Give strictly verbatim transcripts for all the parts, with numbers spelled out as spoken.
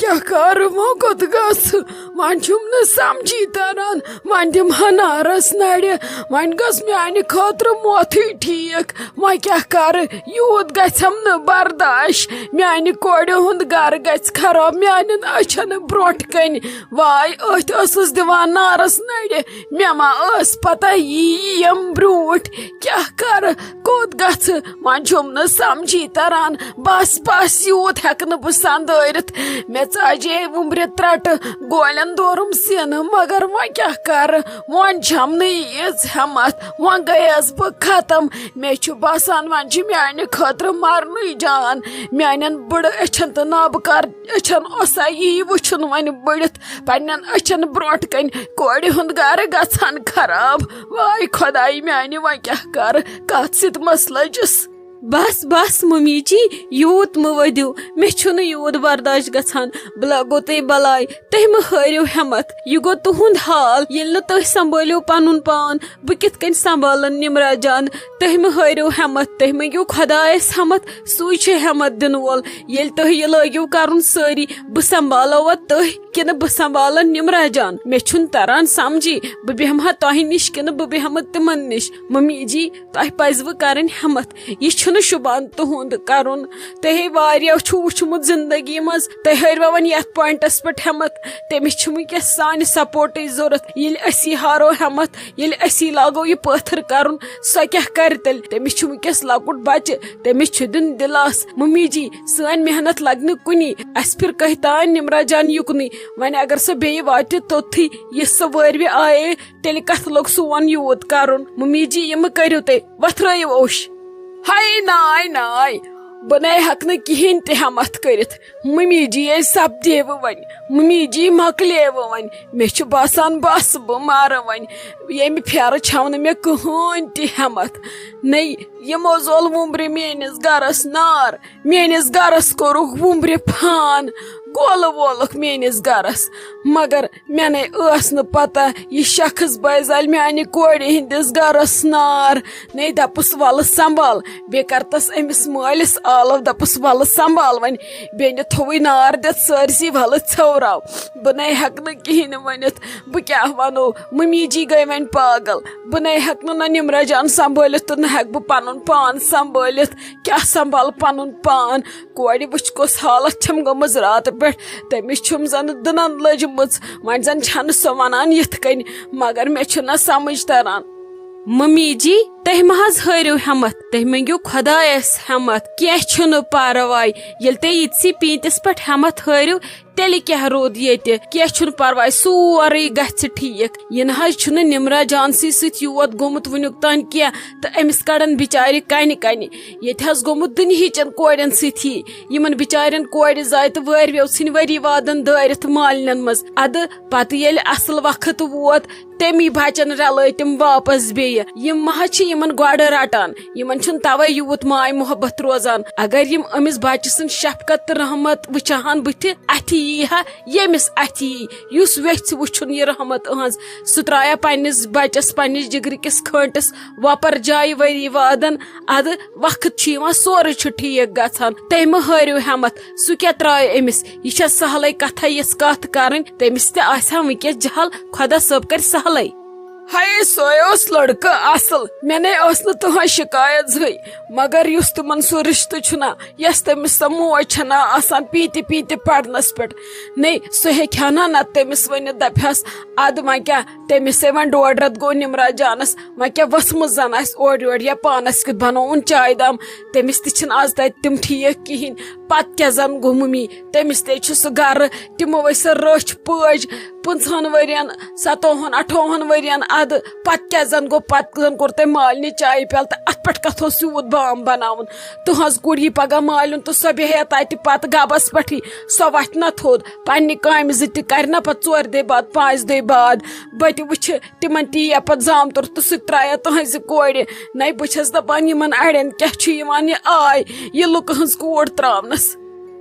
کیٛاہ کَرٕ، وۄنۍ کوٚت گژھٕ؟ وۄنۍ چھُم نہٕ سمجھی تران۔ وۄنۍ دِمہٕ ہا نارس نرِ، وۄنۍ گٔژھ میانہِ خٲطرٕ موتھٕے ٹھیٖک۔ وۄنۍ کیٛاہ کَرٕ، یوٗت گژھٮ۪م نہٕ برداش۔ میانہِ کورِ ہُنٛد گرٕ گژھِ خراب میانٮ۪ن أچھن برٛونٛٹھ کنہِ۔ واے، أتھۍ ٲسٕس دِوان نارس نرِ، مےٚ ما ٲس پتہ یی یِم برٛونٛٹھ۔ کیٛاہ کَرٕ، کوٚت گژھٕ؟ وۄنۍ چھُم نہٕ سمجھی تران۔ بس، بس، یوٗت ہٮ۪کہٕ نہٕ بہٕ سندٲرِتھ۔ مےٚ ژاجے وُمبرِ ترٛٹہٕ، گولٮ۪ن دوٚرُم سینہٕ، مگر وۄنۍ کیٛاہ کرٕ؟ وۄنۍ چھم نہٕ ییٖژ ہٮ۪متھ، وۄنۍ گٔیس بہٕ ختم۔ مےٚ چھُ باسان، وۄنۍ چھُ میانہِ خٲطرٕ مرنُے جان۔ میانٮ۪ن بٕڑٕ أچھن تہٕ نابہٕ کار أچھن اوسا یی وٕچھُن وۄنۍ بٔڑِتھ، پننٮ۪ن أچھن برٛونٛٹھ کنہِ کورِ ہُنٛد گرٕ گژھان خراب۔ واے خۄدایہِ میانہِ، وۄنۍ کیٛاہ کرٕ؟ کتھ سۭتۍ مس لٔجِس؟ بس، بس، ممی جی، یوٗت مہٕ ؤدِو۔ مےٚ چھُنہٕ یوٗت برداش گژھان۔ بہٕ لگو تۄہہِ بلاے۔ تُہۍ مہٕ ہٲرِو ہٮ۪متھ۔ یہِ گوٚو تُہُنٛد حال۔ ییٚلہِ نہٕ تُہۍ سنبھٲلِو پنُن پان، بہٕ کِتھ کٔنۍ سنبھالن نِمرا جان؟ تُہۍ مہٕ ہٲرِو ہٮ۪متھ۔ تُہۍ مٔنٛگِو خۄدایس ہٮ۪متھ۔ سُے چھُ ہٮ۪متھ دِنہٕ وول۔ ییٚلہِ تُہۍ یہِ لٲگِو کرُن سٲری، بہٕ سنبھالو وۄنۍ تُہۍ کِنہٕ بہٕ سنبھالن نِمرا جان؟ مےٚ چھُنہٕ تران سمجھی۔ بہٕ بیٚہمہٕ ہا تۄہہِ نِش کِنہٕ بہٕ بیٚہمہٕ تِمن نِش؟ ممی جی، تۄہہِ پزِوٕ کرٕنۍ ہٮ۪متھ۔ یہِ چھُنہٕ شوٗبان تُہُنٛد کرُن۔ تۄہہِ واریاہ چھُو وُچھمُت زندگی منٛز۔ تُہۍ ہٲروا وۄنۍ یتھ پوینٹس پٮ۪ٹھ ہٮ۪متھ؟ تٔمِس چھِ وٕنکیٚس سانہِ سپورٹٕچ ضروٗرت۔ ییٚلہِ أسی ہارو ہٮ۪متھ، ییٚلہِ أسی لاگو یہِ پٲتھٕر کرُن، سۄ کیٛاہ کرِ تیٚلہِ؟ تٔمِس چھُ وٕنکیٚس لۄکُٹ بچہِ، تٔمِس چھُ دیُن دِلاس۔ ممی جی، سٲنۍ محنت لگہِ نہٕ کُنی۔ اسہِ پھِر کٔہۍ تام نِمرا جان یُکنُے۔ وۄنۍ اگر سۄ بیٚیہِ واتہِ توٚتتھٕے، یہِ سۄ وٲروِ آیے، تیٚلہِ کتھ لوٚگ سون یوٗت کرُن؟ ممی جی، یہِ مہٕ کٔرِو تُہۍ، وۄتھرٲیِو اوٚش۔ ہاے ناے ناے، بہٕ نے ہٮ۪کہٕ نہٕ کِہیٖنۍ تہِ ہٮ۪متھ کٔرِتھ۔ ممی جی یے سپدیوٕ وۄنۍ، ممی جی مۄکلیوٕ وۄنۍ۔ مےٚ چھُ باسان بس بہٕ مرٕ وۄنۍ۔ ییٚمہِ پھیرٕ چھَو نہٕ مےٚ کٕہٕنۍ تہِ ہٮ۪متھ۔ نے، یِمو زول وُمبرِ میٲنِس گرس نار، میٲنِس گرس کوٚرُکھ وُمبرِ فان، گولہٕ وولُکھ میٲنِس گرس۔ مگر مےٚ نے ٲس نہٕ پتہ یہِ شخص بٲے زالہِ میانہِ کورِ ہٕنٛدِس گرس نار۔ نے دپُس، "ولہٕ سنبھال"، بیٚیہِ کرتس أمِس مٲلِس آلو، دپُس، "ولہٕ سنبھال وۄنۍ، بیٚنہِ تھووٕے نار دِتھ سٲرسٕے، ولہٕ ژھیوراو۔ بہٕ نے ہٮ۪کہٕ نہٕ کِہیٖنۍ ؤنِتھ، بہٕ کیٛاہ ونو؟" ممی جی گٔے وۄنۍ پاگل۔ بہٕ نے ہٮ۪کہٕ نہٕ نہ نِمرا جان سنبھٲلِتھ تہٕ نہ ہٮ۪کہٕ بہٕ پنُن پان سنبھٲلِتھ۔ کیٛاہ سنبھال پنُن پان؟ کورِ وٕچھ کۄس حالت چھم گٔمٕژ راتہٕ پٮ۪ٹھ۔ تٔمِس چھُم زن دٕنن لٔجمٕژ۔ وۄنۍ زن چھنہٕ سۄ ونان یِتھ کٔنۍ، مگر مےٚ چھُنہ سمجھ تران۔ ممی جی، تُہۍ مہ حظ ہٲرِو ہٮ۪متھ، تُہۍ مٔنگِو خۄدایس ہٮ۪متھ، کینٛہہ چھُنہٕ پرواے۔ ییٚلہِ تُہۍ یِتسٕے پیٖنتِس پٮ۪ٹھ ہٮ۪متھ ہٲرِو، تیٚلہِ کیٛاہ روٗد ییٚتہِ؟ کینٛہہ چھُنہٕ پرواے، سورُے گژھِ ٹھیٖک۔ یہِ نہ حظ چھُنہٕ نِمرا جانسٕے سۭتۍ یوت گوٚمُت وٕنیُک تام کینٛہہ، تہٕ أمِس کڑن بِچارِ کنہِ کنہِ۔ ییٚتہِ حظ گوٚمُت دُنہِچن کورٮ۪ن سۭتی۔ یِمن بِچارٮ۪ن کورِ زایہِ تہٕ وٲرویو ژھٕنۍ ؤری وادن دٲرِتھ مالنٮ۪ن منٛز۔ ادٕ پتہٕ ییٚلہِ اصل وقت ووت، تمی بچن رلٲے تِم واپس بیٚیہِ۔ یِم مہ حظ چھِ یِمن گۄڈٕ رٹان، یِمن چھُنہٕ توے یوٗت ماے محبت روزان۔ اگر یِم أمِس بچہِ سٕنٛز شفقت تہٕ رحمت وٕچھِ ہن بٕتھِ، اتھِ یی ہا ییٚمِس اتھِ یی، یُس ویژھِ وٕچھُن یہِ رحمت أہنٛز۔ سُہ ترٛایہ پننِس بچس، پننِس جگرٕ کِس کھٲنٹس وۄپر جایہِ ؤری وادن۔ ادٕ وقت چھُ یِوان، سورُے چھُ ٹھیٖک گژھان۔ تُہۍ مہٕ ہٲرِو ہٮ۪متھ، سُہ کیٛاہ ترٛایہِ أمِس؟ یہِ چھےٚ سہلٕے کتھا یِژھ کتھ کرٕنۍ، تٔمِس تہِ آسہِ ہا وٕنکیٚس جہل، خۄدا صٲب کرِ سہلٕے۔ ہاے، سُے اوس لڑکہٕ اصل، مےٚ نے ٲس نہٕ تٕہنٛز شکایت زٕہٕے، مگر یُس تِمن سُہ رشتہٕ چھُنہ، یۄس تٔمِس سۄ موج چھنہ آسان پیٖنتہِ پیٖنتہِ پرنس پٮ۪ٹھ، نے، سُہ ہیٚکہِ ہا نہ نتہٕ تٔمِس ؤنِتھ، دپہِ ہس، ادٕ وۄنۍ کیٛاہ، تٔمِس ہے وۄنۍ ڈوڈ رٮ۪تھ گوٚو نِمرا جانس، وۄنۍ کیٛاہ ؤژھمٕژ زن آسہِ اورٕ یورٕ یا پانس کیُتھ بنووُن چایہِ دام، تٔمِس تہِ چھِنہٕ از تتہِ تِم ٹھیٖک کِہیٖنۍ۔ پتہٕ کیٛاہ زن گوٚو مُمی، تٔمِس تہِ چھُ سُہ گرٕ، تِمو ٲسۍ سۄ رٔچھ پٲج پٕنٛژٕہن ؤرین، ستووُہن، اٹھووُہن ؤرین ادٕ۔ پتہٕ کیٛاہ زن گوٚو، پتہٕ زن کوٚر تٔمۍ مالنہِ چایہِ پیالہٕ تہٕ اتھ پٮ۪ٹھ کتھ اوس یوٗت بام بناوُن؟ تُہنٛز کوٗر یی پگاہ مالُن تہٕ سۄ بیہہِ تتہِ پتہٕ گبس پٮ۪ٹھٕے، سۄ وتھِ نہ تھوٚد، پننہِ کامہِ زٕ تہِ کرِ نہ پتہٕ ژورِ دۄہہِ بعد، پانٛژِ دۄہہِ بعد۔ بہٕ تہِ وٕچھِ تِمن تہِ یی پتہٕ زامتُر تہٕ سُہ تہِ ترٛایہ تُہنٛزِ کورِ۔ نَے، بہٕ چھَس دَپان، یِمن اَڑٮ۪ن کیٛاہ چھُ یِوان یہِ آے، یہِ لُکہٕ ہٕنٛز کوٗر ترٛاونَس۔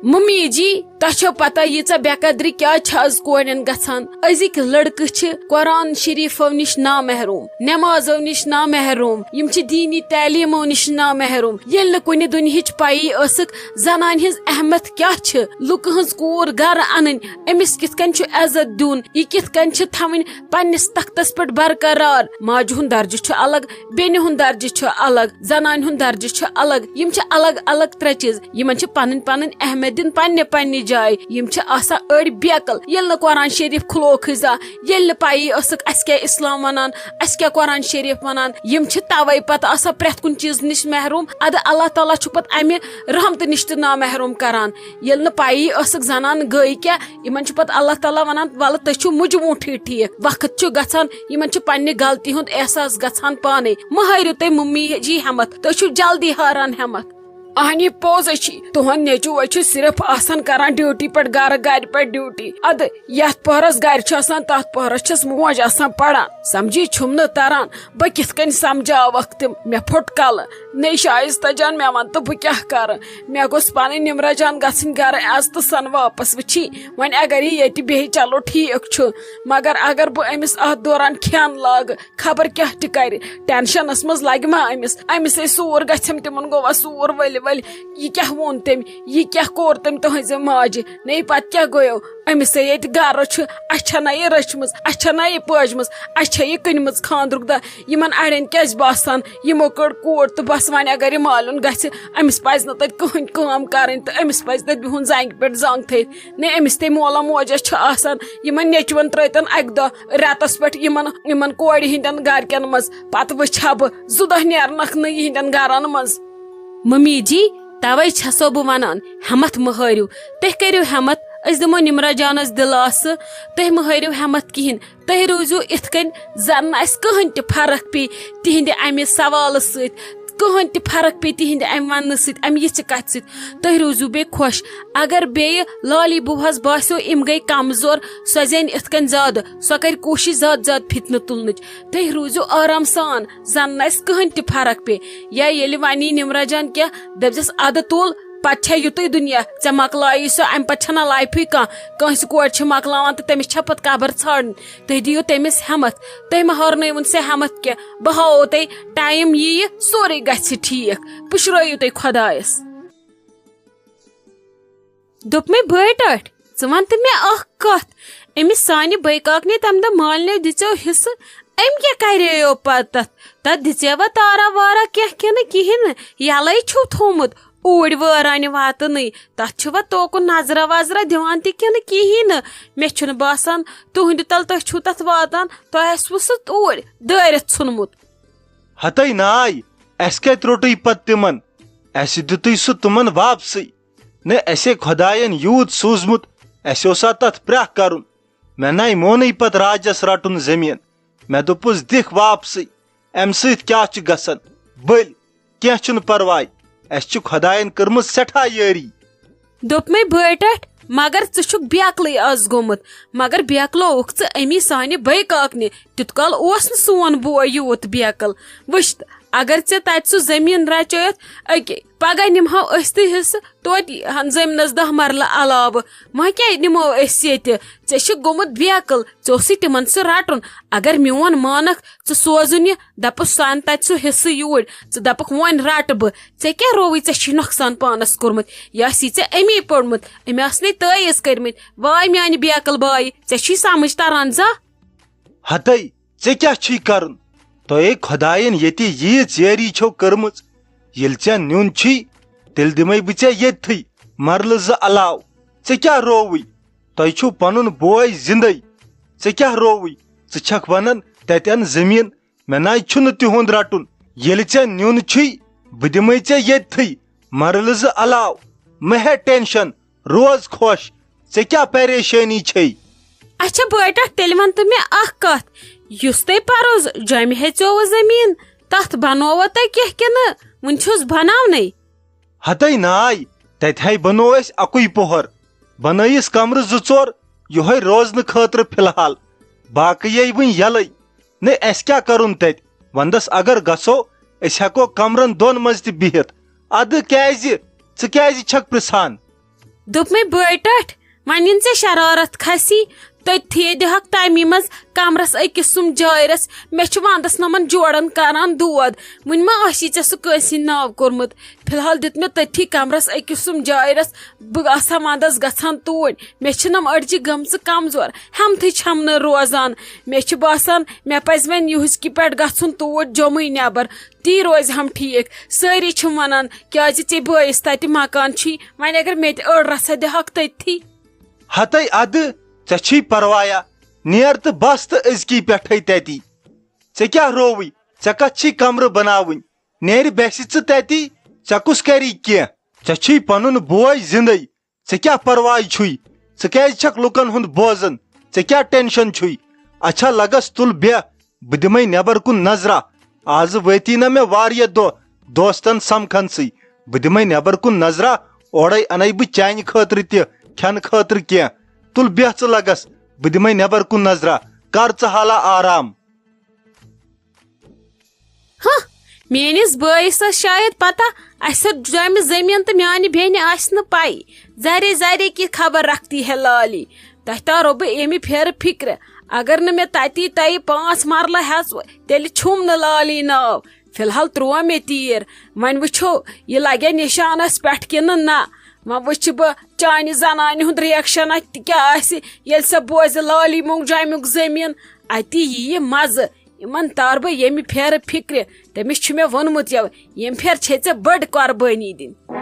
ممی جی، تۄہہِ چھو پتہ ییٖژاہ بے قدری کیٛازِ چھِ از کورٮ۪ن گژھان؟ أزِکۍ لڑکہٕ چھِ قرآن شریفو نِش نامحروم، نمازو نِش نامحروم، یِم چھِ دینی تعلیمو نِش نامحروم۔ ییٚلہِ نہٕ کُنہِ دُنیہٕچ پَیی ٲسٕکھ زنانہِ ہٕنٛز اہمیت کیٛاہ چھِ، لُکہٕ ہٕنٛز کوٗر گرٕ انٕنۍ، أمِس کِتھ کٔنۍ چھُ عزت دیُن، یہِ کِتھ کٔنۍ چھِ تھاوٕنۍ پننِس تختس پٮ۪ٹھ برقرار۔ ماجہِ ہُنٛد درجہٕ چھُ الگ، بیٚنہِ ہُنٛد درجہٕ چھُ الگ، زنانہِ ہُنٛد درجہٕ چھُ الگ۔ یِم چھِ الگ الگ ترٛےٚ چیٖز۔ یِمن چھِ پنٕنۍ پنٕنۍ اہمیت دِنۍ پننہِ پننہِ جایہِ۔ یِم چھِ آسان أڑۍ بیقل۔ ییٚلہِ نہٕ قرآن شریف کھُلوکھٕے زانٛہہ، ییٚلہِ نہٕ پَیی ٲسٕکھ اَسہِ کیٛاہ اسلام وَنان، اَسہِ کیٛاہ قرآن شریف وَنان، یِم چھِ تَوَے پَتہٕ آسان پرٛٮ۪تھ کُنہِ چیٖزٕ نِش محروم۔ اَدٕ اللہ تعالیٰ چھُ پَتہٕ اَمہِ رحمتہٕ نِش تہِ نامحروم کران۔ ییٚلہِ نہٕ پَیی ٲسٕکھ زنان گٔے کیٛاہ، یِمن چھُ پتہٕ اللہ تعالیٰ ونان، "ولہٕ تُہۍ چھِو مجموٗٹھٕے ٹھیٖک۔" وقت چھُ گژھان، یِمن چھُ پننہِ غلطی ہُنٛد احساس گژھان پانے۔ مہ ہٲرِو تُہۍ ممی جی ہٮ۪متھ، تُہۍ چھِو جلدی ہاران ہٮ۪متھ۔ اہنی پوٚز ہے چھِ، تُہُنٛد نیٚچوٗ ہے چھُ صرف آسان کران ڈیوٹی پٮ۪ٹھ گرٕ، گرِ پٮ۪ٹھ ڈیوٹی۔ ادٕ یتھ پہرس گرِ چھُ آسان، تتھ پہرس چھس موج آسان پران۔ سمجھی چھُم نہٕ تران، بہٕ کِتھ کٔنۍ سمجھاوکھ تِم؟ مےٚ پھوٚٹ کلہٕ۔ نے شایستہ جان، مےٚ ون تہٕ بہٕ کیٛاہ کرٕ؟ مےٚ گوٚژھ پنٕنۍ نمرہ جان گژھٕنۍ گرٕ عزتہٕ سان واپس۔ وٕچھی، وۄنۍ اگر یہِ ییٚتہِ بیٚہہِ، چلو ٹھیٖک چھُ، مگر اگر بہٕ أمِس اتھ دوران کھٮ۪ن لاگہٕ، خبر کیٛاہ تہِ کرِ۔ ٹینشنس منٛز لگہِ ما أمِس؟ أمِس ہے سوٗر گژھٮ۪م، تِمن گوٚوا سوٗر ؤلۍ ؤلۍ۔ یہِ کیٛاہ ووٚن تٔمۍ؟ یہِ کیٛاہ کوٚر تٔمۍ تُہنزِ ماجہِ؟ نے پتہٕ کیٛاہ گوٚیو؟ أمِس ہے ییٚتہِ گرٕ چھُ، اسہِ چھےٚ نہ یہِ رٔچھمٕژ، اسہِ چھےٚ نہ یہِ پٲجمٕژ، اسہِ چھےٚ یہِ کٕنمٕژ خاندرُک دۄہ۔ یِمن اڑٮ۪ن کیٛازِ باسان، یِمو کٔڑ کوٗر تہٕ بس وۄنۍ اگر یہِ مالیُن گژھِ، أمِس پزِ نہٕ تتہِ کٕہٕنۍ کٲم کرٕنۍ تہٕ أمِس پزِ تتہِ بِہُن زنگہِ پٮ۪ٹھ زنگ تھٲیِتھ۔ نے أمِس تہِ مولا موجا چھُ آسان، یِمن نیٚچوٮ۪ن ترٲوتن اکہِ دۄہ رٮ۪تس پٮ۪ٹھ یِمن، یِمن کورِ ہٕنٛدٮ۪ن گرِکٮ۪ن منٛز، پتہٕ وٕچھِ ہا بہٕ زٕ دۄہ نیرنکھ نہٕ یِہنٛدٮ۪ن گرن منٛز۔ ممی جی، توے چھسو بہٕ ونان، ہمت مہ ہٲرِو۔ تُہۍ کٔرِو ہمت، أسۍ دِمو نمرہ جانس دِلاسہٕ۔ تُہۍ مہ ہٲرِو ہمت کِہینۍ۔ تُہۍ روٗزِو اِتھ کٔنۍ، زن نہٕ اسہِ کٕہٕنۍ تہِ فرق پیٚیہِ تِہنٛدِ امہِ سوالہٕ سۭتۍ، کٕہٕنۍ تہِ فرق پیٚیہِ تِہنٛدِ امہِ وننہٕ سۭتۍ، امہِ یِژھِ کتھِ سۭتۍ۔ تُہۍ روٗزِو بیٚیہِ خۄش۔ اگر بیٚیہِ لالی بوٗہس باسیو، یِم گٔے کمزور، سۄ زینہِ اِتھ کٔنۍ زیادٕ، سۄ کرِ کوٗشِش زیادٕ زیادٕ فتنہٕ تُلنٕچ۔ تُہۍ روٗزِو آرام سان، زن نہٕ اسہِ کٕہٕنۍ تہِ فرق پیٚیہِ۔ یا ییٚلہِ ونی نمرہ جان کینٛہہ، دٔپزٮ۪س، ادٕ تُل، پتہٕ چھا یُتُے دُنیا، ژےٚ مۄکلایی سۄ، امہِ پتہٕ چھنہ لایفٕے کانٛہہ۔ کٲنٛسہِ کورِ چھِ مۄکلاوان تہٕ تٔمِس چھا پتہٕ قبر ژھانڈٕنۍ۔ تُہۍ دِیِو تٔمِس ہٮ۪متھ، تُہۍ مہ ہٲرنٲیوُن سۄ ہٮ۪متھ کینٛہہ۔ بہٕ ہاوو تۄہہِ، ٹایم یِیہِ، سورُے گژھِ ٹھیٖک۔ پُشرٲیِو تُہۍ خۄدایس۔ دوٚپمَے بٲے ٹٲٹھۍ، ژٕ وَن تہٕ مےٚ اَکھ کَتھ۔ أمِس سانہِ بٲے کاکنہِ تَمہِ دۄہ مالنیو دِژیو حِصہٕ، أمۍ کیٛاہ کَرییو پَتہٕ تَتھ؟ تَتھ دِژیوا تارا وارا کینٛہہ کِنہٕ کِہیٖنۍ نہٕ؟ یَلَے چھُو تھوٚومُت اوٗرۍ وٲرانہِ واتنٕے۔ تَتھ چھُوا توکُن نظرا وظرا دِوان تہِ کِنہٕ کِہیٖنۍ نہٕ؟ مےٚ چھُنہٕ باسان تُہٕنٛدِ تَل تُہۍ چھُو تَتھ واتان، تۄہہِ آسِوٕ سُہ اوٗرۍ دٲرِتھ ژھُنمُت۔ ہتَے ناے، اَسہِ کَتہِ روٚٹُے پَتہٕ تِمَن؟ اَسہِ دیُتُے سُہ تِمَن واپسٕے۔ نہ، اَسے خۄدایَن یوٗت سوٗزمُت، اَسہِ اوسا تَتھ پرٛاہ کَرُن؟ مےٚ نَے مونُے پَتہٕ راجَس رَٹُن زٔمیٖن۔ مےٚ دوٚپُس، "دِکھ واپسٕے، اَمہِ سۭتۍ کیٛاہ چھُ گژھان؟ بٔلۍ، کینٛہہ چھُنہٕ پَرواے، اَسہِ چھِ خۄدایَن کٔرمٕژ سٮ۪ٹھاہ یٲری۔" دوٚپمَے بٲے ٹاٹھۍ، مگر ژٕ چھُکھ بیکلٕے آز گوٚمُت، مگر بیکلووُکھ ژٕ أمی سانہِ بٲے کاکنہِ۔ تیُت کال اوس نہٕ سون بوے یوٗت بیکل۔ وٕچھ تہٕ، اگر ژےٚ تَتہِ سُہ زٔمیٖن رَچٲیِتھ، أکے پگاہ نِمہو أسۍ تہِ حصہٕ توتہِ ہن زٔمیٖنَس دَہ مرلہٕ علاوٕ۔ وۄنۍ کیٛاہ نِمو أسۍ ییٚتہِ؟ ژےٚ چھُکھ گوٚمُت بیکل، ژےٚ اوسُے تِمن سُہ رَٹُن۔ اگر میون مانکھ ژٕ سوزُن یہِ، دَپُس سُہ اَن تَتہِ سُہ حصہٕ یوٗرۍ، ژٕ دَپکھ وۄنۍ رَٹہٕ بہٕ۔ ژےٚ کیٛاہ رووُے؟ ژےٚ چھی نۄقصان پانَس کوٚرمُت۔ یہِ آسی ژےٚ أمی پوٚرمُت، أمۍ آسنے تٲیٖز کٔرمٕتۍ۔ واے میانہِ بیکل بایہِ، ژےٚ چھی سمجھ تران زانٛہہ؟ ہتَے، ژےٚ کیٛاہ چھُے کرُن؟ تۄہے خۄدایَن ییٚتہِ ییٖژ یٲری چھو کٔرمٕژ، ییٚلہِ ژےٚ نیُن چھُے، تیٚلہِ دِمَے بہٕ ژےٚ ییٚتھٕے مرلہٕ زٕ علاوٕ۔ ژےٚ کیٛاہ رووُے؟ تۄہہِ چھُو پنُن بوے زِندَے۔ ژےٚ کیٛاہ رووُے؟ ژٕ چھَکھ وَنان تَتہِ اَن زٔمیٖن؟ مےٚ نَے چھُنہٕ تِہُنٛد رَٹُن۔ ییٚلہِ ژےٚ نیُن چھُے، بہٕ دِمَے ژےٚ ییٚتھٕے مرلہٕ زٕ علاوٕ۔ مہ ہےٚ ٹینشن، روز خۄش۔ ژےٚ کیٛاہ پریشٲنی چھے؟ اچھا بٲے ٹاٹھۍ، تیٚلہِ وَن تہٕ مےٚ اَکھ کَتھ۔ یُس تۄہہِ پَروز جۄمہِ ہیٚژیووٕ زٔمیٖن، تَتھ بَنووا تۄہہِ کینٛہہ کِنہٕ وُنہِ چھُس بَناونَے؟ ہتَے ناے، تَتہِ ہَے بَنوو اَسہِ اَکُے پوہَر۔ بَنٲیِس کَمرٕ زٕ ژور، یِہوٚے روزنہٕ خٲطرٕ فی الحال۔ باقٕے یے وٕنۍ یَلَے۔ نہ، اَسہِ کیٛاہ کَرُن تَتہِ؟ وَندَس اگر گژھو، أسۍ ہٮ۪کو کَمرَن دۄن منٛز تہِ بِہِتھ۔ اَدٕ کیٛازِ؟ ژٕ کیٛازِ چھَکھ پرٛژھان؟ دوٚپمَے بٲے ٹٹھۍ، وۄنۍ یِن ژےٚ شرارت کھسی، تٔتھی دِہَکھ تَمی منٛز کمرس أکِس سُم جٲرِس۔ مےٚ چھُ ونٛدس نۄمن جوڑن کران دود۔ وُنہِ ما آسی ژےٚ سُہ کٲنٛسہِ ہِنٛدِ ناو کوٚرمُت؟ فی الحال دیُت مےٚ تٔتھی کمرس أکِس سُم جٲرِس۔ بہٕ آسہٕ ہا ونٛدس گژھان توٗرۍ۔ مےٚ چھِ نۄم أڈجہِ گٔمژٕ کمزور، ہٮ۪متھٕے چھَم نہٕ روزان۔ مےٚ چھُ باسان، مےٚ پزِ وۄنۍ یُہُس کہِ پٮ۪ٹھ گژھُن توٗرۍ جوٚمٕے نٮ۪بر۔ تی روزِ ہم ٹھیٖک۔ سٲری چھِم ونان، کیازِ ژےٚ بٲیِس تتہِ مکان چھُے، وۄنۍ اگر مےٚ تہِ أڑ رژھا دِہَکھ تٔتھی۔ ہتے ادٕ، ژےٚ چھُے پروایا؟ نیر تہٕ بس تہٕ أزکی پٮ۪ٹھے تتی۔ ژےٚ کیٛاہ رووُے؟ ژےٚ کتھ چھُے کمرٕ بناوٕنۍ؟ نیرِ بیٚسہِ ژٕ تتی، ژےٚ کُس کری کینٛہہ؟ ژےٚ چھُے پنُن بوے زندے، ژےٚ کیٛاہ پرواے چھُے؟ ژٕ کیٛازِ چھکھ لُکن ہُنٛد بوزان؟ ژےٚ کیٛاہ ٹینشن چھُے؟ اچھا لگس تُل بیٚہہ، بہٕ دِمے نٮ۪بر کُن نظرا۔ آزٕ وٲتی نہ مےٚ واریاہ دۄہ دوستن سمکھنسٕے۔ بہٕ دِمے نٮ۪بر کُن نظرا، اورے انَے بہٕ چانہِ خٲطرٕ تہِ کھٮ۪نہٕ خٲطرٕ کینٛہہ۔ تُل بیٚہہ ژٕ لگس، بہٕ دِمے نٮ۪بر کُن نظرا۔ کر ژٕ حالا آرام۔ ہہ، میٲنِس بٲیِس ٲس شاید پتہ، اسہِ ہیوٚت جۄمہِ زٔمیٖن تہٕ میانہِ بیٚنہِ آسہِ نہٕ پَیی۔ ذرے ذرے کی خبر رکھتی ہے لالی۔ تۄہہِ تارو بہٕ ییٚمہِ پھیرٕ فِکرِ۔ اگر نہٕ مےٚ تَتی تۄہہِ پانٛژھ مرلہٕ ہٮ۪ژوٕ، تیٚلہِ چھُم نہٕ لالی ناو۔ فی الحال ترٛوو مےٚ تیٖر۔ وۄنۍ وٕچھو، یہِ لگیا نِشانس پٮ۪ٹھ کِنہٕ نہ۔ وۄنۍ وٕچھِ بہٕ چانہِ زنانہِ ہُنٛد ریکشن اتہِ کیٛاہ آسہِ، ییٚلہِ سۄ بوزِ لالی مۄنگ جۄمیُک زٔمیٖن۔ اتی ییہِ مزٕ۔ یِمن تار بہٕ ییٚمہِ پھیرٕ فِکرِ۔ تٔمِس چھُ مےٚ ووٚنمُت یَوٕ، ییٚمہِ پھیرٕ چھے ژےٚ بٔڑ قۄربٲنی دِنۍ۔